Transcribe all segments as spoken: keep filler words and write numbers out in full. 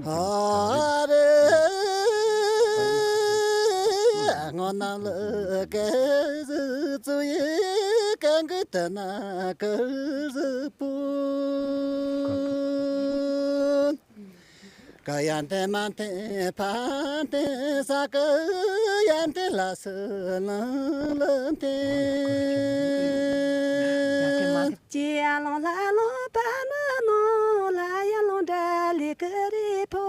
ཨ་རེ། སྔོ་ནང་ལ་ཀ་ཟི་ཙུ་ཡི་ཀ་གི་ཏ་ན་ཀ་ཟི་པུ། ཀ་ཡན་ཏེ་མན་ཏེ་ཕན་ཏེ་ས་ཀ་ཡན་ཏེ་ལ་སི་ལང་ལ་ཏེ། ཅི་ཡ་ལོང་ལ་ལོང་པ་ན་ནོ་ལ་ཡ་ལོང་འདྲ་ལི་ཀ་རི་ཕོ།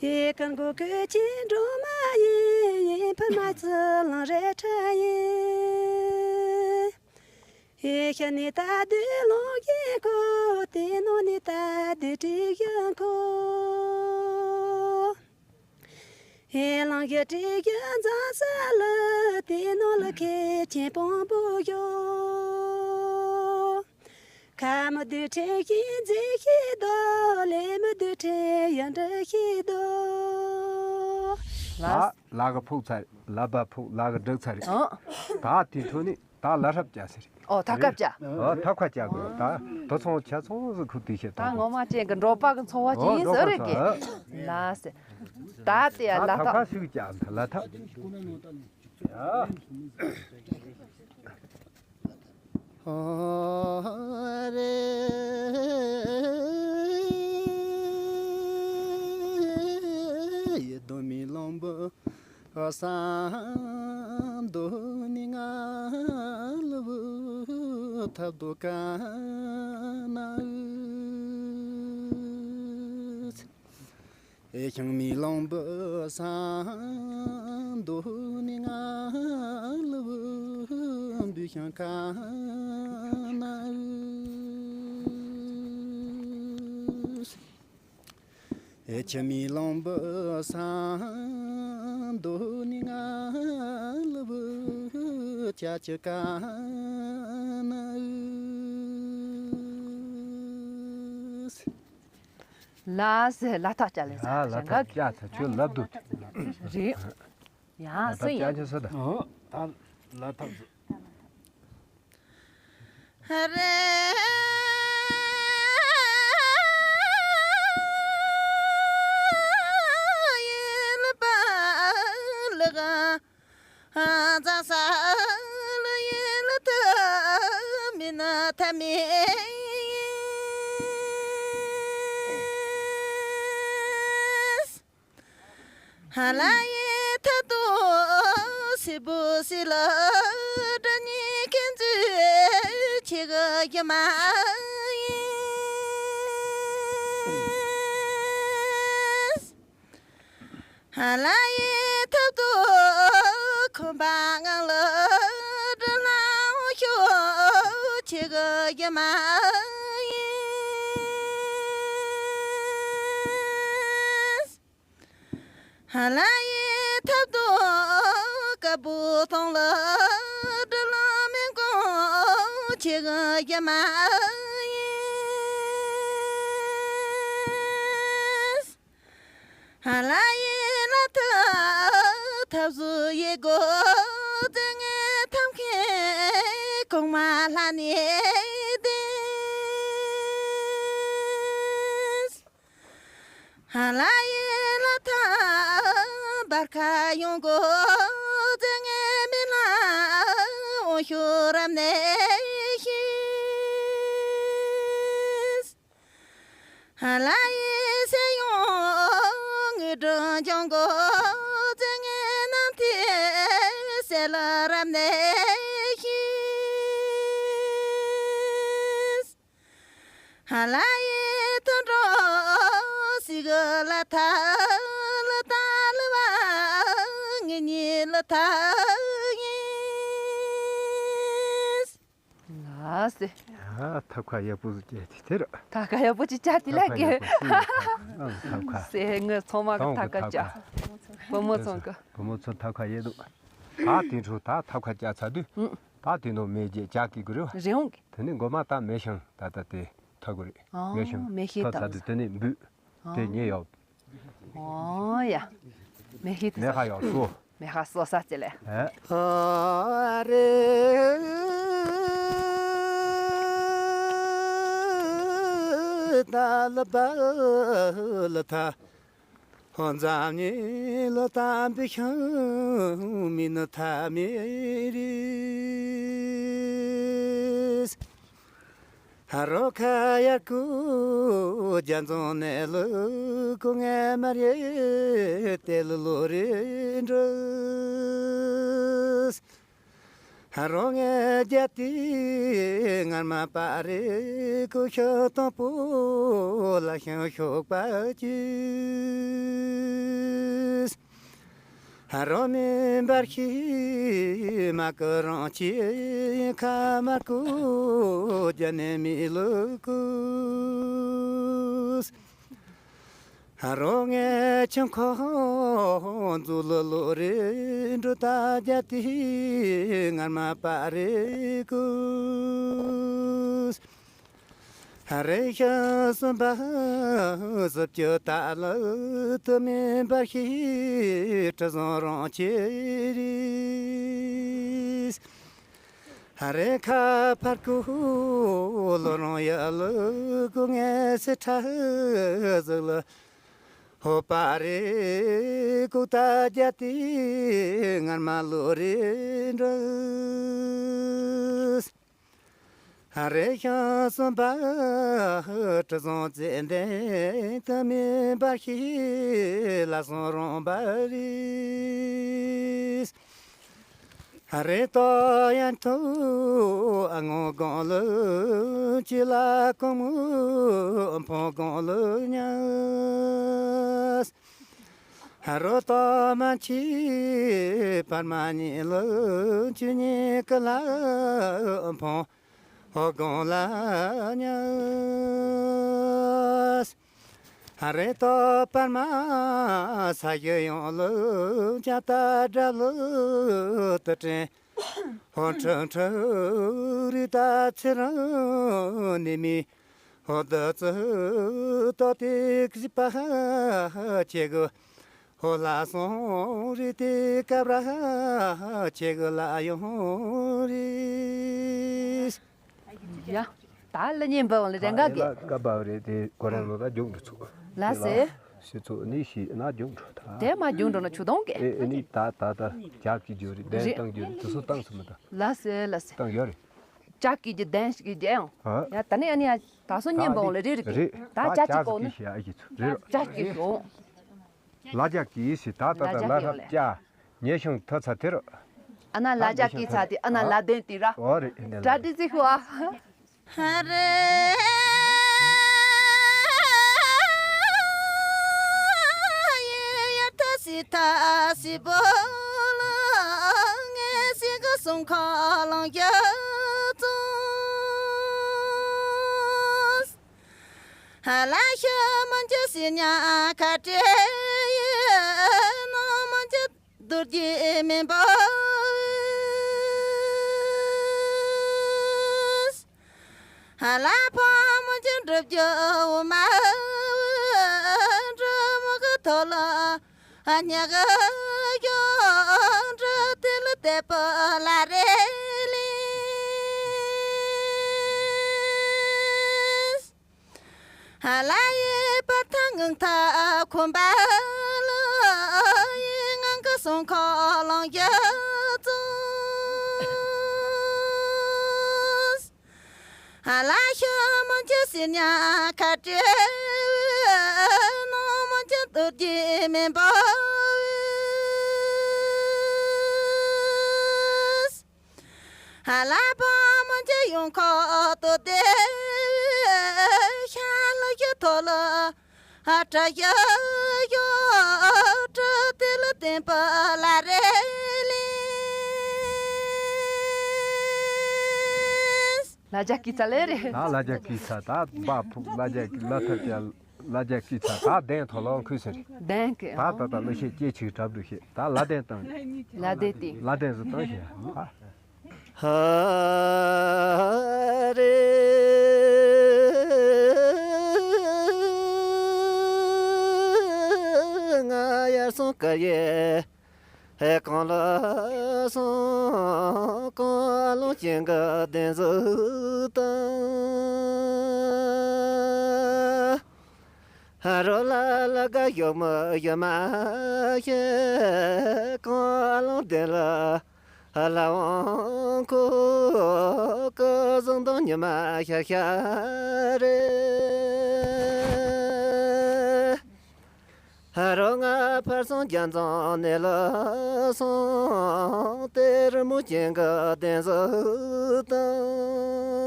ཡེ་ཀན་གོ་ཀེ་ཅི་འགྲོ་མ་ཡིན་ཡིན་ཕ་མ་ཙི་ལང་རེ་ཁྲ་ཡིན། ཧེ་ཤ་ནི་ད་དུ་ལོང་གི་ཁོ་དེ་ནོ་ནི་ད་དུ་དྲི་གི་ཁོ། ཧེ་ལང་གི་དྲི་གི་འཛམ་ས་ལ་དེ་ནོ་ལ་ཁེ་ཆེན་པོང་པོ་ཡོ། ཁ་མི་དུ་ཁྲེ་ཤི་ཛི་ཤི་དོ་ལེ་མི་དུ་ཁྲེ་ཡ་འདྲ་ཤི་དོ། ལ་ལ་ག་ཕུག་ཚར་ལ་བ་ཕུག་ལ་ག་འགྲིག་ཚར་རེད། ཨ། ད་དེ་འཕྲོ་ནི། ད་ལ་ཧྲབ་བྱ་ཟེར། ཨོ་ཐབ་ཁ་བྱ། ཨོ་ཐབ་ཁ་བྱ་དགོས་ད། དོ་ཚོང་ཆ་ཚོང་ཟིག་ཁུ་དུས་ཤེས་ད་ངོ་མ་ཅན་གི་འབྲོག་པ་གི་འཚོ་བ་ཅན་ཟེར་རེད་གི། ལ་ཟེར། ད་དེ་ཡ་ལ་ཐབ་ཁ་ཞིག་བྱ་ད་ལ་ཐབ། ཨོ་རེ། ཡེ་དོ་མི་ལོང་བུ། ཨ་སམ་དོ་ནི་ང་ལ་བུ་ཐབ་དོ་ཀ་ན་ཨུ། ཨེ་ཤང་མི་ལོང་བུ་སམ་དོ་ནི་ང་ལ་བུ་བུ་ཤང་ཀ་ན་ཨུ། ཨེ་ཆ་མི་ལོང་བུ་སམ་དོ་ནི་ང་ལ་བུ་ཅ་ཅི་ཀ་ན་ཨུ། ལ་ཟེར་ལ་ཐག་ཅ་ལེ་ཟེར། ཨ་ལ་ཐག་ཅ་ཚ་ཁྱོད་ལབ་འདུག་རེད། ཡང་སུ་ཡིན། ལ་ཐག་ཅ་ཅི་ས་ད། ཨོ་ད་ལ་ཐག་ཟེར། རེ། ཡེ་ལ་པ་ལ་ག་ཛ་ས་ལ་ཡེ་ལ་ཐ་མི་ན་ཐ་མི། ཧ་ལ་ཡེ་ཐ་དོ་སི་བུ་སི་ལ་དྲ་ཉི་ཁེན་ཛུ་ཆི་ག་ཡ་མ་ཡེ། ཧ་ལ་ཡེ་ཐབ་ཏུ་ཁོམ་པ་ངང་ལ་དྲི་ལང་ཤོ་ཆེ་གི་ཡ་མ་ཡིན། ཧ་ལ་ཡེ་ཐབ་ཏུ་ཀ་བུ་ཐོང་ལ་དྲི་ལང་མེ་གོང་ཆེ་གི་ཡ་མ་ཡིན། ཧ་ལ་ཡེ་ལ་ཐ་ཐབ་སུ་ཡེ་གོ་ཙེ་ངེ་ཐམ་ཁེ་གོང་མ་ལྷ་ནེ་དེ། ཧ་ལ་ཡེ་ལ་ཐ་བར་ཁ་ཡོང་གོ་ཙེ་ངེ་མི་ལ་འོ་ཤོ་རམ་ནེ་ཤི། ཧ་ལ་ཡེ་སེ་ཡོང་ངུ་དྲོ་འཇོང་གོ་ཙེ་ངེ་ནམ་ཐེ་སེ་ལ་རམ་ནེ་ཤི། ཧ་ལ་ཡེ་ཐོ་འགྲོ་སི་ག་ལ་ཐ་ལ་ཏ་ལ་བ་ངེ་ཉི་ལ་ཐ་ཡིན། ལ་སེ། ཡ་ཐབ་ཁ་ཡག་པོ་ཟིག་བྱས་ཏེ་དེ་ར། ཐབ་ཁ་ཡག་པོ་ཅིག་བྱས་ཏེ་ལ་གི། ཐབ་ཁ་ཡག་པོ་ཅིག་ཨང་ཐབ་ཁ། སེ་ངའི་ཚང་མ་གི་ཐབ་ཁ་བྱ། བུ་མོ་ཚང་གི། བུ་མོ་ཚང་ཐབ་ཁ་ཡག་འདུག་ད་དེ་འཕྲོ་ད་ཐབ་ཁ་བྱས་ཚར་དུས། ཨང་། ད་དེ་ནོ་མེ་རྒྱལ་ཅག་གི་གུ་རེ་བ། རེད་འོང་གི། དེ་ནི་མགོ་མ་ད་མེ་ཤང་ད་ད་དེ་ཐབ་གུ་རེ། ཨང་མེ་ཤང་མེ་ཤེས་ཐབ་ཚར་དུས་དེ་ནི་འབུད། དེ་ཉེ་ཡོད། ཨོ་ཡ། མེ་ཤི་དེ་མེ་ས་ཁ་ཡོད་སོ། མེ་ཁ་སོ་ས་ཅི་ལེ། ཨ་རེ། ད་ལ་བ་ལ་ཐ། ཧོ་འཛམ་གླིང་ལ་དམ་པའི་ཤིང་མིན་ནི་ཐ་མེད་རིས། རོ་ཁ་ཡར་ཀུ་རྒྱ་འཛོང་ནས་ལུ་ཀུ་ངའི་མ་རེད་དེ་ལུ་ལོ་རེ་འགྲོ། རོ་ངའི་རྒྱ་ཏི་ངར་མ་པ་རེ་ཀུ་ཤོ་དང་པོ་ལ་ཤང་ཤོག་པ་ཅི། རོ་མི་འབར་ཤི་མ་ཀི་རང་ཆི་ཁ་མར་ཀུ་རྒྱ་ནས་མི་ལུ་ཀུ། རོ་ངའི་ཆུང་ཁོང་ཛུ་ལུ་ལུ་རེ་འགྲོ་ད་རྒྱ་ཏི་ངར་མ་པ་རེ་ཀུ། རེ་ཤ་སུམ་པ་སུབ་ཅུ་ད་ལ་དུ་མི་འབར་ཤི་གྲུ་བཟང་རང་ཆེ་རིས། རེ་ཁ་ཕར་ཀུ་ལོ་རང་ཡ་ལུ་ཀུ་ངའི་སི་ཁྲ་ཟུག་ལ་ཧོ་པ་རེ་ཀུ་ད་རྒྱ་ཏི་ངར་མ་ལུ་རེ་འགྲོ། རེ་ཤང་སུམ་པ་གྲུ་བཟང་ཙེ་འདན་དུ་མི་འབར་ཤི་ལ་སོང་རོང་པ་རིས། རེ་ཏོ་ཡན་ཐུ་ཨ་ངོ་གོང་ལུ་ཅི་ལ་གོང་མུ་ཕོ་གོང་ལུ་ཉ། རོ་ཏོ་མ་ཆི་པར་མ་ཉི་ལུ་ཅི་ཉི་ཀ་ལ་ཕོ་ཧོ་གོང་ལ་ཉ། རེ་ཏོ་པར་མ་ས་གི་ཡོང་ལུ་ཅ་ད་དྲ་ལུ་ཏུ་དྲན། ཧོ་ཁྲ་ཁྲ་རི་ད་ཚེ་རང་ནི་མི་ཧོ་ད་ཙི་ཏོ་ཏི་ཀི་པ་ཧ་ཆེ་གུ་ཧོ་ལ་སོང་རི་ཏི་ཀ་བ་ཧ་ཆེ་གུ་ལ་ཡོང་རི། ཡ། ད་ལ་ཉན་པ་ལ་རེ་འགའ་གི། ཀ་བ་རེད་དེ་གོ་རང་ལོ་ད་རྒྱུགས་འགྲོ་ཚུགས། ལ་སེ། སི་ཚོ་ནི་ཤི་ན་རྒྱུགས་འགྲོ་ད། དེ་མ་རྒྱུགས་འགྲོ་ན་ཆུ་དོང་གི། ཨེ་ཨེ་ནི་ད་ད་ད་རྒྱག་གི་རྒྱུ་རེད་དེ་རེད། བཏང་རྒྱུ་རེད་དེ་སུ་བཏང་སུ་མི་ད། ལ་སེ་ལ་སེ། བཏང་ཡོད་རེད། ལྕགས་ཀྱི་རྒྱུ་ལྡན་ཞིག་གི་རྒྱུ་ཡང་། ཧ། ཡ་ད་ནི་ཨ་ནི་ཡ་ད་སོ་ཉན་པ་ལ་རེ་རེ་གི། རེད་ད་ལྕགས་ཀྱི་གོ་ནི། ལྕགས་ཀྱི་ཤོག་ལ་རྒྱ་གི་སི་ད་ད་ད་ལ་རྒྱ་ལ་ཐབ་ཀྱ་ཉེ་ཤང་ཐ་ཚ་དེ་རུ། ཨ་ན་ལ་རྒྱ་གི་ཚ་དེ་ཨ་ན་ལ་དན་དེ་ར། ཨོ་རེད་ཨེ་འདྲ་ལ། ཏྲ་ཏི་ཙི་ཧུ་ཨ། ཧ་རེ། ཡ་ཐ་སི་ཐ་སི་བོ་ལ་ངེ་སི་ག་སུང་ཁ་ལང་རྒྱ་ཙོང་། ཧ་ལ་ཤ་མ་འཇུ་སི་ཉ་ཁ་ཏྲེ་ཡེ་ནོ་མ་འཇུ་རྡོ་རྗེ་མེ་འབར། ཧ་ལ་ཕ་མ་འཇུ་འགྲུབ་རྒྱུ་མ་འགྲུབ་མོ་གི་ཐོ་ལ་ཉ་གི་ཡོ་འགྲུབ་དེ་ལ་དེ་པ་ལ་རེ་ལེ། ལ་ཡི་པ་ཐང་ངང་ཐ་ཁོམ་པ་ལ་ཡི་ངང་གི་སོང་ཁོ་ལོང་རྒྱ་ཙོང་། ལ་ཤ་མ་འཇུ་སི་ཉ་ཁ་ཏྲེ་ནོ་མ་འཇུ་རྡོ་རྗེ་མེ་འབར། ལ་པ་མ་འཇུ་ཡོང་ཁོ་ཏོ་དེ་ཤ་ལ་ཡི་ཐོ་ལ་ཨ་ཏྲ་ཡ་ཡོ་ཏྲ་དེ་ལ་བསྟན་པ་ལ་རེ་ལེ། ལ་རྒྱ་གི་ཚ་ལེ་རེད། ད་ལ་རྒྱ་གི་ཚ་ད་བ་ཕུག་ལ་རྒྱ་གི་ལ་ཐ་ཀྱ་ལ་རྒྱ་གི་ཚ་ད་གདན་ཐོ་ལོ་ཁུ་སེ་རེད། གདན་གི་ད་ད་ད་ལ་ཤེ་ཀྱེ་ཆིག་གྲབ་རུ་ཤེ་ད་ལ་གདན་བཏང་། ལ་དེ་ཏི། ལ་གདན་ཟུ་བཏང་ཤེ་ཨ། ཧ་རེ། ང་ཡར་སོང་ཀ་ཡེ་ ཧེ་གང་ལ་སོང་གང་ལོང་ཅན་གི་གདན་ཟུག་དང་། ཧ་རོ་ལ་ལ་ག་ཡོག་མ་ཡོད་མ་ཤེས་གང་ལོང་གདན་ལ་ལ་འོང་ཁོ་ཀ་ཟང་དང་ཉི་མ་ཤར་ཤར་རེད། ཧ་རོ་ང་ཕར་སོང་རྒྱ་མཚོ་ནས་ལ་སོང་གཏེར་མོ་ཅན་གི་གདན་ཟུག་དང་།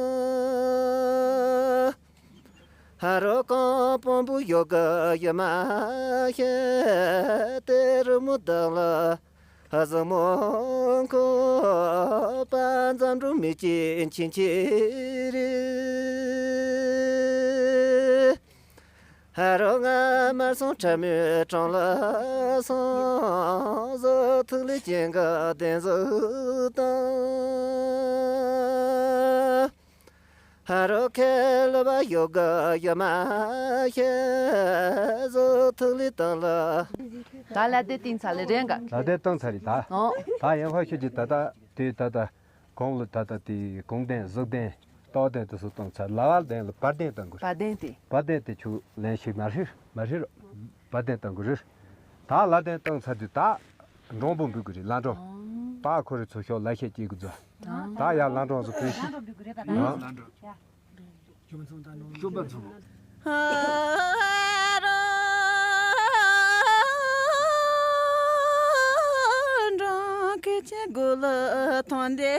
ཧ་རོ་གང་དཔོན་པོ་ཡོད་གི་ཡོད་མ་ཤེས་གཏེར་མོ་བདག་ལ་ཧ་ཟ་མོ་ཁོ་པ་འཛམ་གྲུ་མི་གཅིག་ཕྱིན་ཆད་རེད། ཧ་རོ་ང་མར་སོང་ཁྲ་མོའི་གྲོང་ལ་སོང་ཟོ་ཐུག་ལེ་ཅན་གི་གདན་ཟུག་དང་། ཧ་རོ་ཁེ་ལ་བ་ཡོད་གི་ཡོད་མ་ཤེས་ཟོ་ཐུག་ལེ་དང་ལ། ད་ལ་དེ་བཏིང་ཚར་ལེ་རེད་ག་ལ་དེ་བཏང་ཚར་རེད་ད། ཨོ། ད་ཡང་ཧ་ཤོད་ཀྱི་ད་ད་དེ་ད་ད། གོང་ལ་ད་ལྟ་དེ་གོང་གདན་གཟུགས་གདན་ལྟོ་གདན་དུ་སུ་བཏང་ཚར་ལ་བ་གདན་ལ་བ་གདན་བཏང་དགོས། བ་གདན་དེ། བ་གདན་དེ་ཆུ་ལེན་ཞིག་མ་ཧྲིར་མ་ཧྲིར་བ་གདན་བཏང་དགོས་རིར། ད་ལ་གདན་བཏང་ཚར་དུས་ད་འབྲོང་པོ་འབུད་དགོས་རེད་ལ་འབྲོང་། ད་ཁོ་རེ་ཚོ་ཤོག་ལ་ཤས་སྐྱེས་དགོས་ཚོ། ད་ཡ་ལ་འབྲོང་ཚོ་བུད་ཤིག་ལ་འབྲོང་འབུད་དགོས་རེད་ད། ལ་འབྲོང་། ལ་འབྲོང་། ལ་འབྲོང་། ཁྱེད་ཀྱི་མགོ་ལ་ཐོན་ཏེ་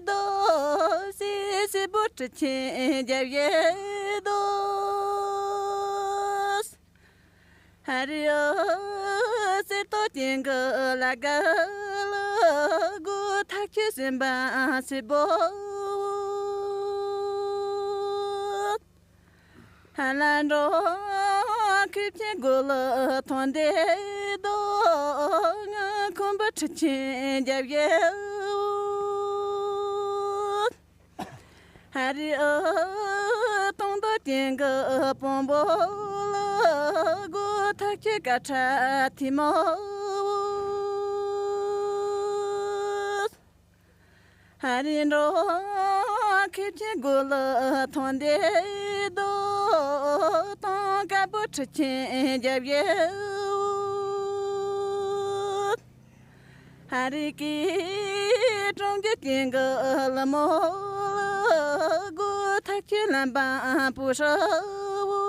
རྡོ་སི་སི་བུ་ཁྲི་ཆེན་རྒྱབ་ཡེ་རྡོ། ཧ་རི་ཨོ་སེ་ཏོ་ཅན་གི་ལ་ག་ལ་གུ་ཐག་ཆོད་སེམས་པ་སི་བོ། ཧ་ལ་འགྲོ་ཁྱེད་ཀྱི་མགོ་ལ་ཐོན་ཏེ་རྡོ་ང་ཁོམ་པ་ཁྲི་ཆེན་རྒྱབ་ཡེ། ཧ་རི་ཨོ་སྟོང་རྡོ་ཅན་གི་དཔོན་པོ་ལ་གོ་ཐག་ཆོད་ཀ་ཁྲ་ཐི་མོ། ཧ་རི་འགྲོ་ཁེ་ཆེ་གོ་ལ་ཐོན་ཏེ་རྡོ་སྟོང་དཀར་པོ་ཁྲི་ཆེན་རྒྱབ་ཡེ། ཧ་རི་ཀི་གྲོང་ཁྱེར་ཅན་གི་ལ་མོ་ལ་གོ་ཐག་ཆོད་ལམ་པ་པུ་ཧྲ་བོ།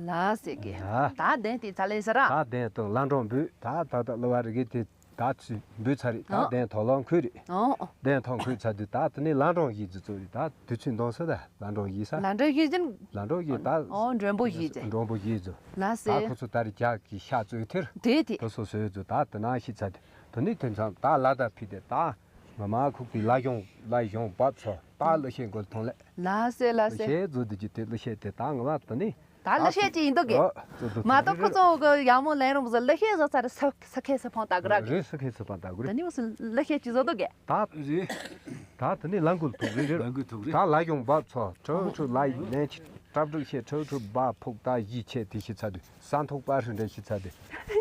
ལ་སེ་གེ། ལ། ད་གདན་དེ་ཚ་ལེ་ས་ར། ད་གདན་དང་ལ་འབྲོང་འབུད་ད་ད་ད་ལ་བ་རི་གི་དེ་ད་ཚུ་འབུད་ཚ་རེད་ད། ཨོ། གདན་ཐོག་ལོང་ཁུལ་རེད། ཨོ། གདན་ཐོག་ཁུལ་ཚ་དུས་ད་དེ་ནས་ལ་འབྲོང་གི་རྫི་ཚོ་རེད་ད་དུས་ཚོད་འདོང་ས་ད། ལ་འབྲོང་གི་ས། ལ་འབྲོང་གི་ཅན། ལ་འབྲོང་གི་ད། ཨོ་འགྲོན་པོ་གི་ཅན། འགྲོན་པོ་གི་ཚོ། ལ་སེ། ད་ཁོ་ཚོ་ད་རི་རྒྱག་གི་ཤ་ཚོས་ཐེར། དེ་དེ། དེ་སོ་སོའི་ཚོ་ད་དེ་ན་ཤི་ཚ་དེ། དེ་ནས་དེ་མཚམས་ད་ལ་ད་ཕི་དེ་ད། ང་མ་ཁུག་དེ་ལ་གཞོང་ལ་གཞོང་བབ་ཚོ་ད་ལ་ཤེས་མགོ་ཐོང་ལེ། ལ་སེ་ལ་ལ་སེ། ཤེས་ཚོ་དེ་ཅི་དེ་ལ་ཤེས་དེ་ད་ང་མ་དེ་ནས། ད་ལ་ཤེས་ཅི་ཡིན་འདུག་གེ། ཨོ། ཙོ་ཙོ་མ་གཏོགས་ཁོ་ཚོ་གི་ཡག་མོ་ལེན་རུང་བཟོ་ལ་ཤེས་བཟོ་ཚར་ས་ས་ཁེ་ས་ཕང་ད་གི་ར་གི། རེད་ས་ཁེ་ས་ཕང་ད་གི་རེད། ད་ནི་བཟོ་ལ་ཤེས་ཅི་བཟོ་འདུག་གེ། ད་རེད། ད་དེ་ནི་ལ་འགུལ་ཐུག་རེད་རེད། ལ་འགུལ་ཐུག་རེད། ད་ལ་གཞོང་བབ་ཚོ་ཁྲོ་ཁྲོ་ལ་ལེན་ཆི་ཏྲབ་ཏྲུག་ཤེས་ཁྲོ་ཁྲོ་བ་ཕུག་ད་གཞི་ཆེ་དེ་ཤི་ཚ་དུས་ས་མཐུག་པ་ཧྲི་འདྲ་ཤི་ཚ་དུས་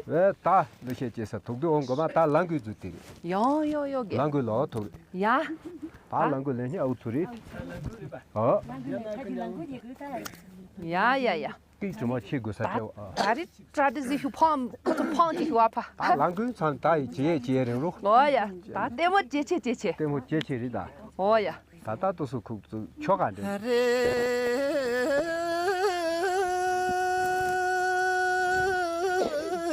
ཨེ་ད་ལ་ཤེས་ཅི་ས་ཐུག་དུས་འོང་གོ་མ་ད་ལ་འགུལ་རྫུ་དེ་རེད། ཡོང་ཡོང་ཡོང་གེ། ལ་འགུལ་ལོ་ཐུག་རེད། ཡ། ད་ལ་འགུལ་ལེན་ནི་ཨའུ་ཚུ་རེད། ཨོ། ཡ་ཡ་ཡ། ཏིག་ཙམ་མ་ཆེ་དགོས་ས་ད་སྐྱེ་བ། ད་རེས་ཏྲ་ཏི་ཟི་ཤུ་ཕང་ཁོ་ཚོ་ཕང་ཅིག་ཤུ་བ་ཕ། ད་ལ་འགུལ་ཚང་ད་ཡི་ཇེ་ཇེ་རིང་རུ། ཨོ་ཡ། ད་ལྟད་མོ་ཇེ་ཆེ་ཇེ་ཆེ། ལྟད་མོ་ཇེ་ཆེ་རེད་ད། ཨོ་ཡ། ད་ད་ཏོ་སུ་ཁུག་ཚུ་ཆོ་ག་འདྲེ།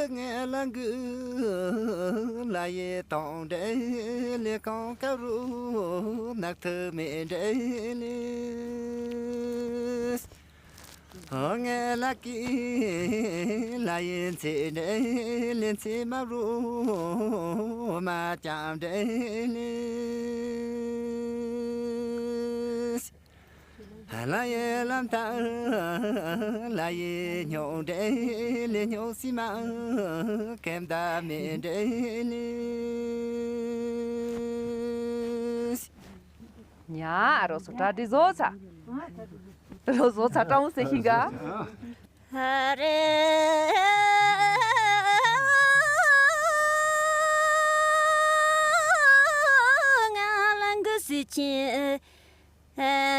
ངས་ལ་འགུལ་ལ་ཡི་དང་འདྲེ་ལི་གང་ཀ་རུ་ནག་ཐུ་མེ་འདྲེ་ལི། ངའི་ལ་ཀི་ལ་ཡིན་ཚེ་འདྲེ་ལེན་ཚེ་མ་རུ་མ་ཅམ་འདྲེ་ལེ། ལ་ཡི་ལམ་ཐང་ལ་ཡི་སྨྱོ་འདྲེ་ལེ་སྨྱོ་སི་མ་ཀེམ་ད་མེ་འདྲེ་ལེ། ཉ་ཨ་རོ་སོ་ཏྲ་འདི་བཟོ་ཚ། རོ་བཟོ་ཚ་ཀྲང་སེ་ཤིང་ག་ཧ་རེ།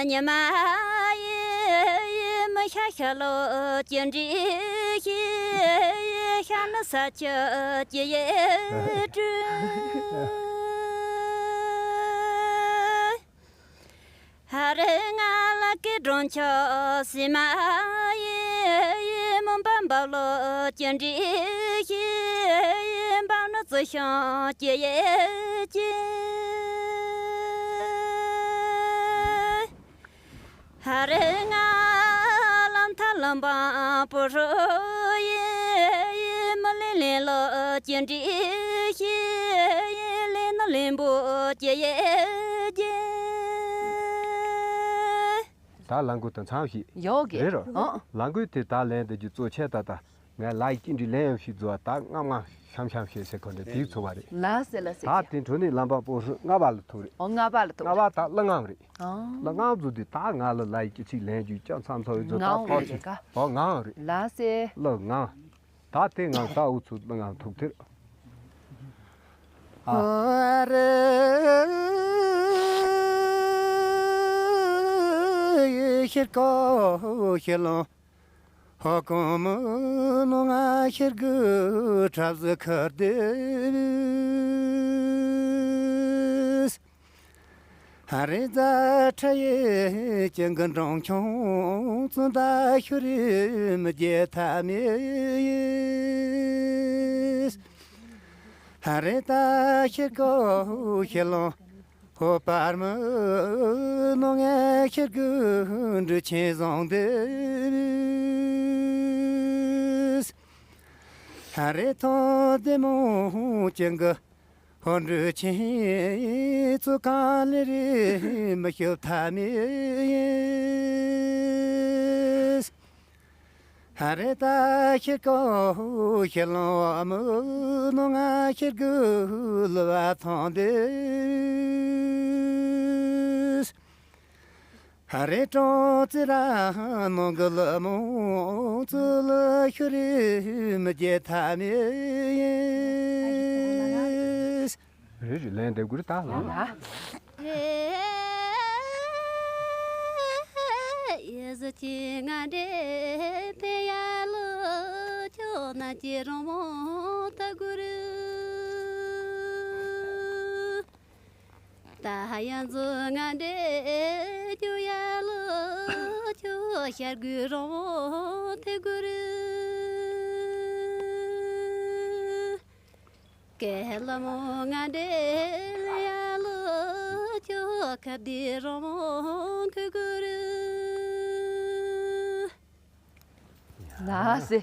ཉི་མ་ཡི་མི་ཤ་ཤ་ལོ་ཅི་འདྲི་ཤི་ཤ་ནི་ས་ཆུ་ཅི་ཡི་དྲི། ཧ་རེ་ང་ལ་ཀི་གྲོང་ཆོག་སི་མ་ཡི་མུན་པ་འབབ་ལོ་ཅི་འདྲི་ཤི་འབབ་ནི་ཙི་ཤོང་ཅི་ཡི་ཅི། ཧ་རེ་ང་ལམ་ཐ་ལམ་པང་པོ་ཧྲོ་ཡི་མི་ལི་ལི་ལོ་ཅི་འདྲི་ཤི་ལི་ནི་ལིན་པོ་ཅི་ཡི་ཅི། ད་ལམ་གུ་དང་མཚམས་ཤིག་ཡོད་གི་རེད་རོ། ཨང་། ལམ་གུ་དེ་ད་ལན་དེ་རྒྱུ་གཙོ་ཆེ་ད་ད། ངས་ལ་ཡི་ཅི་འདྲི་ལན་ཡང་ཞིག་འཛུལ་བ་ད་རྔམ་རྔམ་ཤམ་ཤམ་བྱེད་ཟེར་གོ་འདྲ་དེའི་ཚོ་བ་རེད། ལ་སེ་ལ་སེ། ད་དེ་འཕྲོ་ནས་ལམ་པ་པོ་ཧྲུ་ལྔ་པ་ལ་ཐུག་རེད། ཨོ་ལྔ་པ་ལ་ཐུག་ལྔ་པ་ད་གླུ་ངམ་རེད། ཨང་། གླུ་ངམ་འཛུལ་དུས་ད་ང་ལ་ལ་ཡི་ཅི་ཚིག་ལན་རྒྱུ་ཅང་མཚམས་ཚོ་ཡི་འཛུལ་ད་ངའོ་ཐོག་རེད་ཆེ་ཀ། ཨོ་ངའོ་རེད། ལ་སེ། གླུ་ངམ། ད་དེ་ངམ་ད་འུ་ཚུགས་གླུ་ངམ་ཐུག་ཐེར། ཨ་རེ་ཤེར་ཀོ་ཤེར་ལོང་། ཧོ་ཀོ་མོ་ནོ་ང་ཤེར་གུ་ཁྲབ་ཟི་ཁར་དེ་བིས། ཧ་རེ་ཛ་ཁྲ་ཡེ་ཅན་གི་འབྲོང་ཆུང་ཙུན་ད་ཤུ་རི་མི་རྒྱལ་ཐ་མེ་ཡིས། ཧ་རེ་ད་ཤེར་ཀོ་ཤེར་ལོང་། ཧོ་པར་མི་ནོ་ངའི་ཤེར་གུ་འབྲུ་ཆེན་བཟང་དེ་བིས། ཧ་རེ་ཐོ་དེ་མོ་ཅན་གི་ཧོ་འབྲུ་ཆེན་ཚུ་གང་ལེ་རེ་མི་ཤོབ་ཐ་མེ་ཡིས། ཧ་རེ་ད་ཤེར་ཀོ་ཤེར་ལོང་བ་མོ་ནོ་ང་ཤེར་གུ་ལུ་བ་ཐོང་དེ། ཧ་རེ་ཀྲོང་ཙི་ར་ནོ་གི་ལུ་མོ་ཙུ་ལུ་ཤུ་རི་མི་རྒྱལ་ཐ་མེ་ཡིས། རེད་རེད་ལན་འདེབས་དགོས་རེད་ད་ལ། ཡེ་ཟི་ཅི་ང་འདྲེ་དེ་ཡ་ལོ་ཁྱོད་ན་ཅི་རོ་མོ་ད་གུ་རུ། ད་ཡ་ཛི་ང་འདྲེ་ཁྱོད་ཡ་ལོ་ཁྱོད་ཤར་གུ་རོ་མོ་དེ་གུ་རུ། ཀེ་ལ་མོ་ང་འདྲེ་ལ་ཡ་ལོ་ཁྱོ་ཁ་བདེ་རོ་མོ་ཁུ་གུ་རུ། ལ་སེ།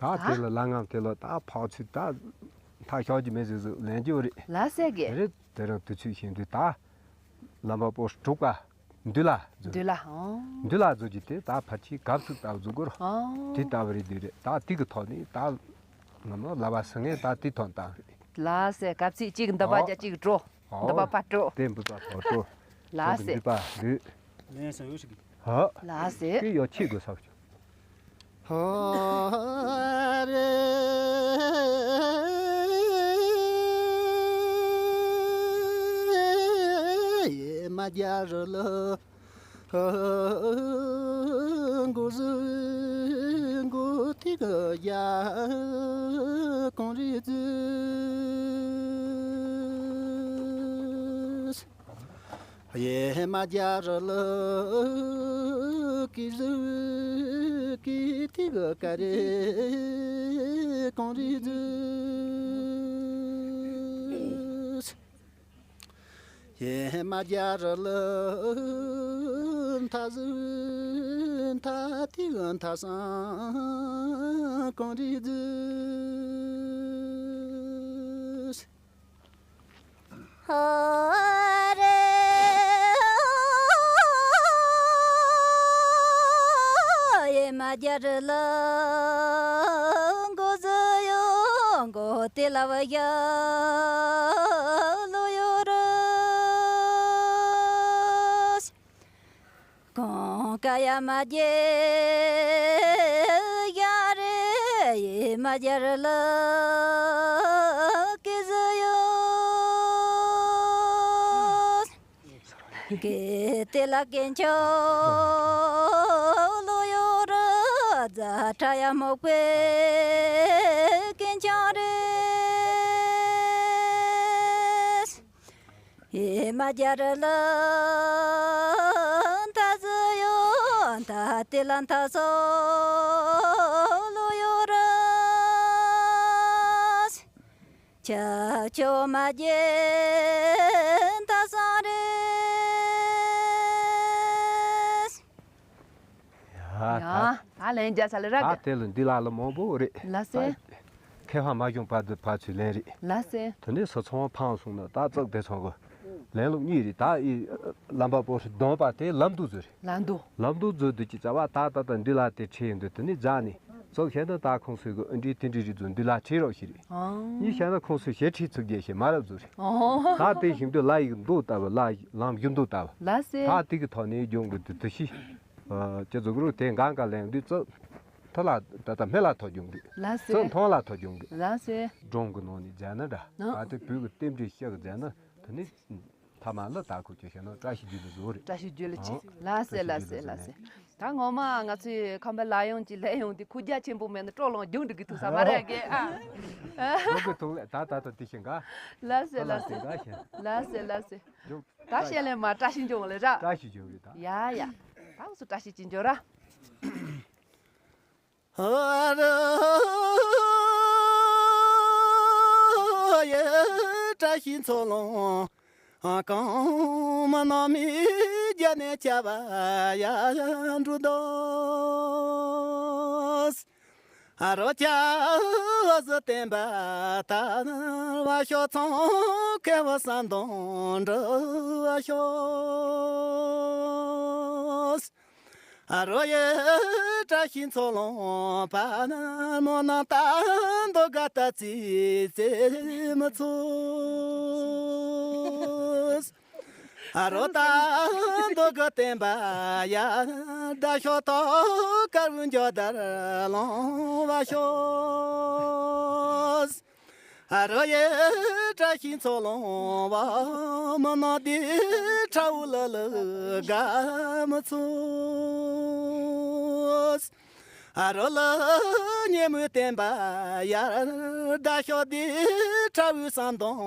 ད་དེ་ལ་ལ་ངམ་དེ་ལ་ད་ཕག་ཚིག་ད་ཐག་ཤོག་གི་མེ་ཟིག་ཟིག་ལན་གྱི་རེད། ལ་སེ་གི་རེད། དེ་རང་དུས་ཚོད་བཞིན་དུ་ད་ལམ་པ་པོ་དྲུག་པ། འདུལ་ལ་འཛུལ། འདུལ་ལ་ཨང་། འདུལ་ལ་འཛུལ་གྱི་དེ་ད་ཕར་ཆེ་གབ་ཚིག་ལྟ་བུ་འཛུལ་དགོས་རོ། ཨང་། དེ་ལྟ་བུ་རེད་འདུལ་རེད་ད་དེ་གི་ཐོག་ནས་ད་ང་མོ་ལ་བ་སི་ངས་ད་དེ་ཐོག་བཏང་རེད། ལ་སེ་གབ་ཚིག་གཅིག་འདི་པ་ཨོ། རྒྱ་གཅིག་འགྲོ། ཨོ། འདི་པ་ཕར་འགྲོ། དེ་འབུ་ཙ་ཐོག་འགྲོ། ལ་སེ། འདི་པ་འདུལ། ལན་སང་ཡོད་ཞིག་གི། ཧ། ལ་སེ། དེ་ཡོ་ཆེ་དགོས་ས་བྱུང་། ཧོ་རེ། ཡེ་མ་རྒྱ་རི་ལ། མགོ་ཟུ་མགོ་ཐིག་རྒྱ་གང་རེ་ཟུ། ཡེ་མ་རྒྱ་རི་ལ་ཀི་ཟུ་ཀི་ཐིག་ཀ་རེ་གང་རེ་ཟུ། ཧེ་མ་རྒྱ་རི་ལ་མཐའ་ཟུར་མཐའ་ཐིག་མཐའ་སང་གང་རི་རྫི། ཧོ་རེ། ཧེ་མ་རྒྱ་རི་ལ་མགོ་ཟུར་ཡོ་མགོ་དེ་ལ་བ་ཡ་ལོ་ཡོ་རུ། གང་ཀ་ཡ་མ་རྒྱལ་ཡ་རེ་ཡེ་མ་རྒྱལ་ལ་ཀི་ཟུ་ཡོ། གལ་ཏེ་ལ་ཀུན་མཁྱེན་བློ་ཡུལ་རི། རྫ་ཕྲ་ཡང་རྨོངས་པའི་ཀུན་མཁྱེན་རེ། ཨེ་མ་རྒྱ་རི་ལ་མཐའ་ཟུར་ཡོད། མཐའ་དེ་ལ་མཐའ་སོགས་བློ་ཡུལ་རི། ཁྱབ་ཆོས་མ་རྒྱས་མཐའ་སོགས་རེ། ཡ། ཡ། ད་ད་ལན་རྒྱག་ས་ལ་རག་གི། ད་དེ་ལ་འདི་ལ་ལ་མང་པོ་རེད། ལགས་སེ། ད་མཁས་དབང་མ་བྱུང་བར་དུ་ཕར་ཚུར་ལན་རེད། ལགས་སེ། དེ་ནས་སོ་ཚང་ཕང་སོང་ན་ད་ཙག་དེ་ཚང་གི་ལན་ལུགས་གཉིས་རེད། ད་ཨི་ལམ་པ་པོ་སྡོམ་པ་དེ་ལམ་དུ་བཟོས་རེད། ལམ་དུ། ལམ་དུ་བཟོས་དུས་ཀྱི་རྩ་བ་ད་ད་ད་འདི་ལ་དེ་ཁྲིད་ཡོང་དུས་དེ་ནས་རྫ་ནས་ཙོག་བཤད་ན་ད་ཁོང་ཚོས་གི་ཨ་འདྲི་དེ་འདྲི་རིགས་ཚོ་འདི་ལ་ཁྲིད་རོགས་ཞིག་རེད། ཨང་། གཉིས་བཤད་ན་ཁོང་ཚོས་ཞེ་ཁྲིད་ཚིག་རྒྱས་ཞེས་མ་རབས་བཟོས་རེད། ཨོ། ད་དེ་བཞིན་དུ་ལ་ཡིག་མདོ་ལྟ་བུ་ལ་ལམ་རྒྱུ་མདོ་ལྟ་བུ། ལགས་སེ། ད་དེ་གི་ཐོག་ནས་སྦྱོང་གི་འདུག་དུ་ཤི། ཅི་ཟུག་རུ་དེ་འགའ་འགའ་ལེན་དུས་ཙོག་ཐ་ལ་ད་ད་སྨད་ལ་ཐོ་སྦྱོང་གི། ལགས་སེ། ཙོག་མཐོང་ལ་ཐོ་སྦྱོང་གི། ལགས་སེ། སྒྲུང་གི་ནང་ནས་མཛད་ན་འདྲ། ཨ། ད་དེ་བོད་ཀྱི་རྟེན་འབྲེལ་ཤག་མཛད་ན་དེ་ནི། ཐ་མ་ལ་ད་ཁོ་ཁྱོད་བཤད་ན་བཀྲ་ཤིས་རྒྱུད་ལ་བཟོ་རེད། བཀྲ་ཤིས་རྒྱུད་ལ་ཅི། ཨང་། ལགས་སེ། བཀྲ་ཤིས་ལགས་སེ། རྒྱུད་ལ་ལགས་སེ། བཟོ་ནས། ད་ངོ་མ་ང་ཚོའི་ཁམས་པའི་ལ་ཡོང་གི་ལས་ཡོང་དེ་ཁུ་རྒྱ་ཆེན་པོ་མེད་ན་སྤྲོ་ལོང་རྒྱུག་འགྲིག་གི་ཐུག་ས་མ་རེད་གི། ཨ། ཨ། ཁོ་གི་ཐུག་ལ་ད་ད་ད་དེ་ཤེས་འགའ། ལགས་སེ། ད་ལགས་སེ། ལགས་སེ་འགའ་ཤེས། ལགས་སེ། ལགས་སེ། རྒྱུག་ད་བཤད་ལས་མ་བཀྲ་ཤིས་འབྱུང་ལེ་ར། བཀྲ་ཤིས་འབྱུང་གི་ད། ཡ་ཡ། ད་འུ་ཚོ་བཀྲ་ཤིས་ཅི་འབྱོར་ར། ཨ་རོ་ཡེ་བཀྲ་ཤིས་མཚོ་ལོང་། གང་མ་ནོ་མི་རྒྱ་ནས་བྱ་བ་ཡ་འགྲོ་དོ། ཨ་རོ་བྱ་བ་བཟོ་བསྟན་པ་དར་བ་ཤོག་ཚོང་ཁེ་བ་བསམ་དོན་འགྲུབ་བ་ཤོག་ཨ་རོ་ཡེ་བཀྲ་ཤིས་མཚོ་ལོང་པ་ན་མོ་ན་ད་མདོ་ག་ད་ཙི་ཙི་མི་ཚུ། ཨ་རོ་ད་མདོ་ག་བསྟན་པ་ཡ་ད་ཤོ་ཏོ་ཀ་རུ་འཇོ་དར་ལོང་བ་ཤོ། ཨ་རོ་ཡེ་བཀྲ་ཤིས་མཚོ་ལོང་བ་མ་ན་དི་ཁྲ་འུ་ལ་ལ་ག་མ་ཚུ། ཨ་རོ་ལ་ཉེ་མོ་བསྟན་པ་ཡར་ད་ཤོ་དི་ཁྲ་འུ་བསམ་དོན་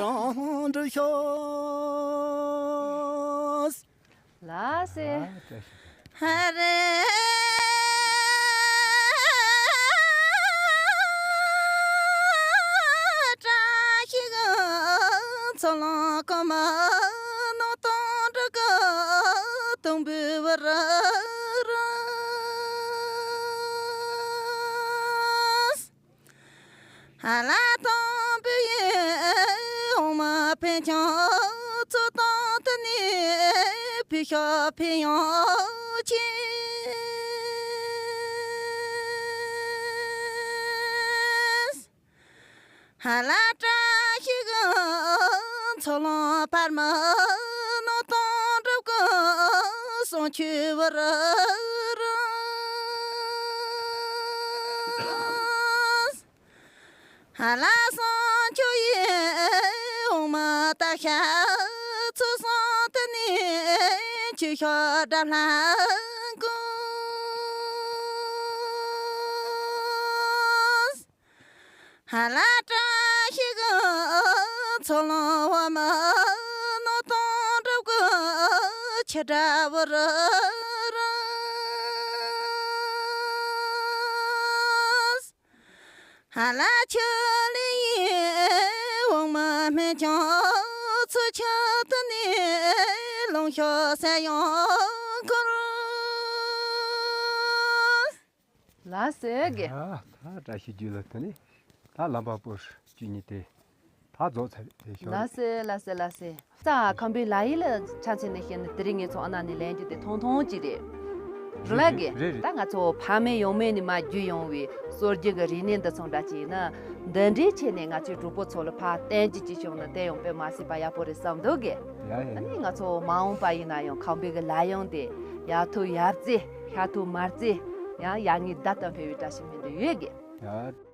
རང་འགྲུབ་ཤོ། ལགས་སེ། ཧ་རེ། བཀྲ་ཤིས་མཚོ་ལོང་གོ་མ་ནོ་དོང་འགྲོ་གི་དུམ་བུ་བར་ར། ཨ་ལ་དང་བུ་ཡི་འོ་མ་ཕན་ཆང་ཚོ་དང་དུ་ནི་བུ་ཤོག་ཕན་ཡོང་ཆེ། ཨ་ལ་བཀྲ་ཤིས་མཚོ་ལོང་བར་མ་ནོ་དང་འགྲུབ་གི་སོང་ཆུ་བར་ར། ཧ་ལ་སོང་ཆུ་ཡི་འོ་མ་ད་ཤ་ཚུ་སོང་དུ་ནི་ཆུ་ཤོག་འགྲམ་ལྷ་ཀུ། ཧ་ལ་བཀྲ་ཤིས་མཚོ་ལོང་བ་མ་ནོ་དང་འགྲུབ་གི་ཆུ་འདྲ་བོ་ར། ཧ་ལ་ཆུ་ལི་ཡི་འོ་མ་སྨན་ཆུང་ཚུ་ཆུ་དུ་ནི་ལུང་ཤོག་ས་ཡོང་ཁུར། ལགས་སེ་གི། ཨ། ད་བཀྲ་ཤིས་རྒྱུད་ལ་དེ་ནི་ད་ལམ་པ་པོ་བཅུ་གཉིས་དེ་ད་རྫོགས་ཚར་རེད། དེ་ཤོར་རེད། ལགས་སེ་ལགས་སེ་ལགས་སེ། ཙང་ཁམས་པའི་ལ་ཡི་ལ་ཆ་མཚོན་ནས་བཤད་ན་དེ་རིང་ངེད་ཚོ་ཨ་ན་ནས་ལེན་རྒྱུ་དེ་ཐུང་ཐུང་ཅིག་རེད། རེད་ལ་གི། རེད་རེད། ད་ང་ཚོ་ཕ་མེས་ཡང་མེས་ནས་མར་བརྒྱུད་ཡོང་བའི་སྲོལ་རྒྱུན་གྱི་རིག་གནས་འདི་ཚོ་འདྲ་ཅིག་ཡིན་ན། འདི་འདྲའི་ཆེད་ནས་ང་ཚོའི་གྲོགས་པོ་ཚོ་ལ་ཕར་བསྟན་རྒྱུ་ཅིག་བྱུང་ན་དེ་ཡང་དཔེ་མ་སྲིད་པ་ཡག་པོ་རེད་བསམ་འདུག་གི། ཡ་ཡ་ཡ། ཨ་ནི་ང་ཚོ་མ་འོངས་པ་ཡིན་ན་ཡང་ཁམས་པའི་གི་ལ་ཡང་དེ་ཡར་ཐོན་ཡར་རྩེ་ཤར་ཐོན་མར་རྩེ་ཡང་ཡར་ངོའི་ཟླ་ལྟར་འཕེལ་བའི་བཀྲ་ཤིས་སྨོན་འདུན་ཡོད་གི། ཡ།